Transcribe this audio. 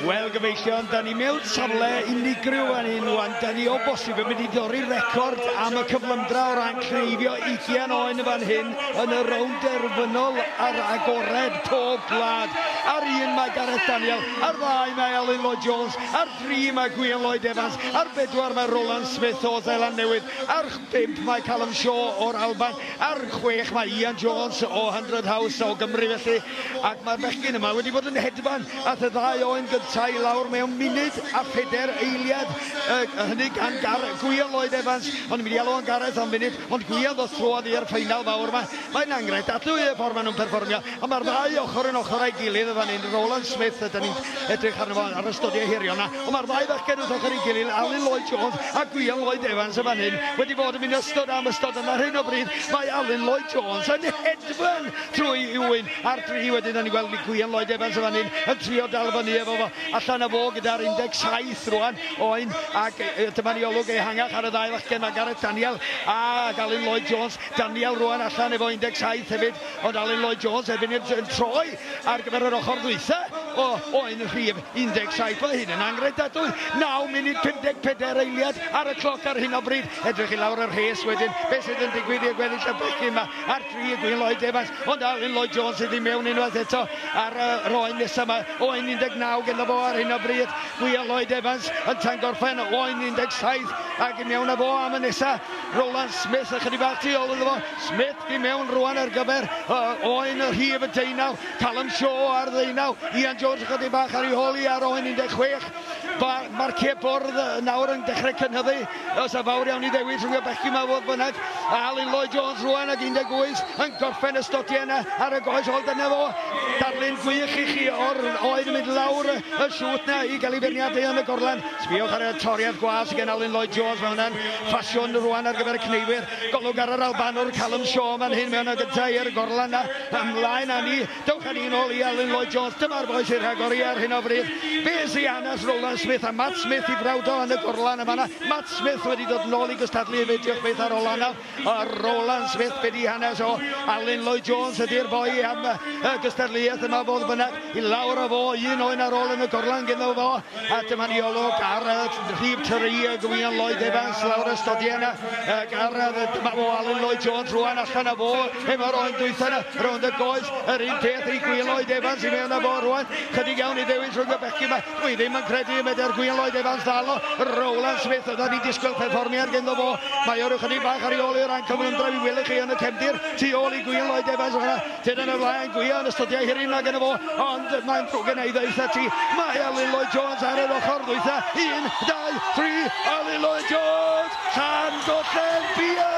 Wel, gyfeillion, da ni mewn safle unigryw fan hyn wan. Da ni o bosib yn mynd i dorri record am y cyflymdra o ran cneifio 20 oen yn fan hyn yn y rownd derfynol ar agored pob gwlad. Ar un mae Gareth Daniel, ar ddau mae Alun Lloyd Jones, ar dri mae Gwion Lloyd Evans, ar bedwar mae Roland Smith o Seland Newydd, ar bump mae Callum Shaw o'r Alban, ar chwech mae Ian Jones o Hundred House o Gymru felly, ac mae'r bechgyn yma wedi bod yn hedfan. Ath y ddau oen gyntaf i lawr mewn munud a phedair eiliad, hynny gan Gwion Lloyd Evans, ond mynd i alw o'n Gareth am funud, ond Gwion ddoth trwodd i'r ffeinal fawr yma. Mae'n angredadwy y ffordd maen nhw'n perfformio, ond mae'r ddau ochr yn ochr â'i gilydd yn fan hyn. Roland Smith, ydyn ni'n edrych arno fo ar y stodiau hirion yna, ond mae'r ddau fachgen wrth ochr ei gilydd, Alun Lloyd Jones a Gwion Lloyd Evans yn fan hyn, wedi bod yn mynd ystod am ystod, ond ar hyn o bryd mae Alun Lloyd Jones yn hedfan trwy i'w wyn. Ar dri wedyn, da ni'n gweld Gwion Lloyd Evans yn fan hyn yn trio dal fyny efo fo. Allan â fo gyda'r 17 rwan, oen, ac dyma ni olwg ehangach ar y ddau fachgen, mae Gareth Daniel ac Alun Lloyd Jones. Daniel rwan allan efo 17 hefyd, ond Alun Lloyd Jones erbyn hyn yn troi ar gyfer yr ochr ddwytha o oen rhif 17. Mae hyn yn angredadwy. 9 munud 54 eiliad ar y cloc ar hyn o bryd. Edrych i lawr y rhes wedyn, beth sydd yn digwydd i'r gweddill y bechgyn yma ar dri, Gwyn Lloyd Evans, ond Alun Lloyd Jones sydd i mewn unwaith eto ar yr oen nesaf yma, oen 19 ganddo fo ar hyn o bryd, Gwyn Lloyd Evans yn tangorffen oen 17 ac i mewn â fo am y nesaf, Roland Smith ychydig bach tu ôl iddo fo, Smith i mewn rwan ar gyfer oen y rhif y deunaw, Callum Shaw ar ddeunaw, Ian Jones ychydig bach ar ei hôl i ar oen 16. Marciau bwrdd nawr yn dechrau cynhyddu. Oes a fawr iawn i ddewis rhwng y bechgyn yma fodd bynnag. Alun Lloyd Jones rwan ag 18 yn gorffen y stodiau yna ar y goes ôl. Dyna fo. Darlun gwych i chi o'r oed yn mynd lawr y siwt na i gael ei feirniadu yn y gorlan. Sbïwch ar y toriad gwas gen Alun Lloyd Jones. Mae hwnna'n ffasiwn rwan ar gyfer y cneifwyr. Golwg ar yr Albanwr Callum Shaw fan hyn. Mae hwnna gyntaf i'r gorlan na. Ymlaen â ni. Dewch â ni nôl i Alun Lloyd Jones. Dyma'r boi sy'n rhagori ar hyn o bryd. Be sy hanes Roland Smith a Matt Smith i frawd o yn y gorlan yma na. Matt Smith wedi dod nôl i gystadlu hefyd, diolch byth ar ôl anaf. A Roland Smith, be di hanes o? Alun Lloyd Jones ydy'r boi am y gystadleuaeth yma fodd bynnag. I lawr â fo, un oen ar ôl yn y gorlan gyda fo. A dyma ni olwg ar y rhif tri, y Gwion Lloyd Evans, lawr y stodiau yna. Ac ar y, dyma fo Alun Lloyd Jones rwan allan â fo efo'r oen dwytha yna. Rownd y goes, yr un peth i Gwion Lloyd Evans i mewn â fo rwan. Chydig iawn i ddewis rhwng y bechgyn yma. Dwi ddim yn credu y medr Gwion Lloyd Evans ddal o. Rowland Smith, oedden ni'n disgwyl perfformiad ganddo fo. Mae o ryw chydig bach ar ei ôl i'r ran cyflymdra mi welwch chi yn y cefndir tu ôl i Gwion Lloyd Evans fan'na. Tyd yn y flaen, Gwion, ystodiau hiryn ma gynno fo, ond mae'n ddrwg gen i ddeutha ti, mae Alun Lloyd Jones ar yr ochr ddwytha. Un, dau, tri, Alun Lloyd Jones! Llangollen Beer!